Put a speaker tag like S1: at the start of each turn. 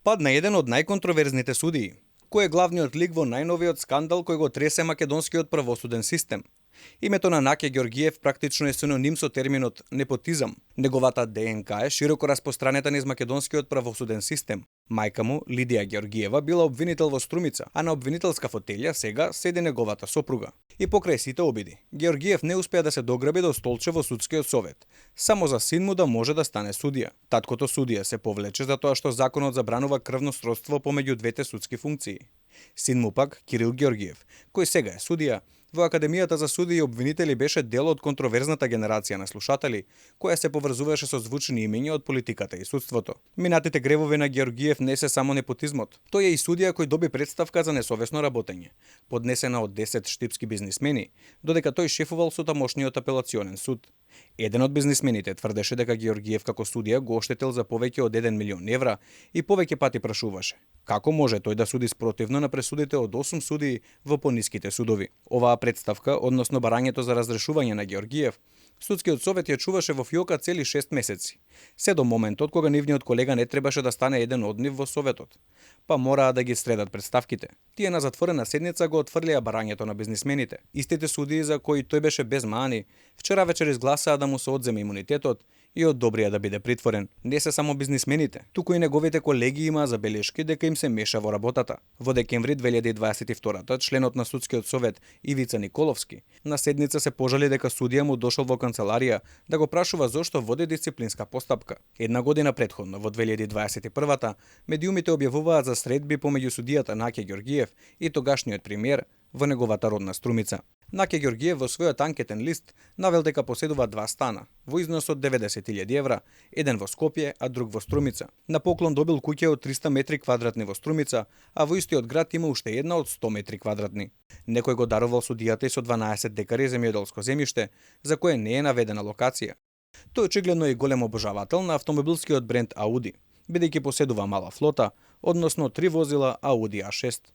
S1: Падна еден од најконтроверзните судии. Кој е главниот лик во најновиот скандал кој го тресе македонскиот правосуден систем? Името на Наке Ѓоргиев практично е синоним со терминот непотизам. Неговата ДНК е широко распостранета низ македонскиот правосуден систем. Мајка му, Лидија Ѓоргиева, била обвинител во Струмица, а на обвинителска фотелја сега седи неговата сопруга. И покрај сите обиди, Ѓоргиев не успеа да се дограби до столче во судскиот совет, само за син му да може да стане судија. Таткото судија се повлече затоа што законот забранува крвно сродство помеѓу двете судски функции. Син му пак, Кирил Ѓоргиев, кој сега е судија, во Академијата за судии и обвинители беше дел од контроверзната генерација на слушатели, која се поврзуваше со звучни имиња од политиката и судството. Минатите гревови на Ѓоргиев не се само непотизмот. Тој е и судија кој доби представка за несовесно работење, поднесена од 10 штипски бизнисмени, додека тој шефувал со тамошниот апелационен суд. Еден од бизнисмените тврдеше дека Ѓоргиев како судија го оштетил за повеќе од 1 милион евра и повеќе пати прашуваше како може тој да суди спротивно на пресудите од 8 судии во пониските судови. Оваа представка, односно барањето за разрешување на Ѓоргиев, судскиот совет ја чуваше во фиока цели 6 месеци, се до моментот кога нивниот колега не требаше да стане еден од нив во советот. Па мораа да ги средат представките. Тие на затворена седница го отфрлија барањето на бизнисмените. Истите судии за кои тој беше без мани, вчера вечер изгласаа да му се одземе имунитетот и одобрија да биде притворен. Не се само бизнисмените, туку и неговите колеги имаа забелешки дека им се меша во работата. Во декември 2022 членот на судскиот совет Ивица Николовски на седница се пожали дека судија му дошол во канцеларија да го прашува зошто води дисциплинска постапка. Една година претходно, во 2021 медиумите објавуваат за средби помеѓу судијата Наке Ѓоргиев и тогашниот премиер во неговата родна Струмица. Наке Ѓоргиев во својот анкетен лист навел дека поседува 2 стана во износ од 90.000 евра, еден во Скопје, а друг во Струмица. На поклон добил куќа од 300 метри квадратни во Струмица, а во истиот град има уште една од 100 метри квадратни. Некој го дарувал судијата и со 12 декари земјоделско земјиште, за кое не е наведена локација. Тој очигледно е голем обожавател на автомобилскиот бренд Ауди, бидејќи поседува мала флота, односно 3 возила Ауди А6.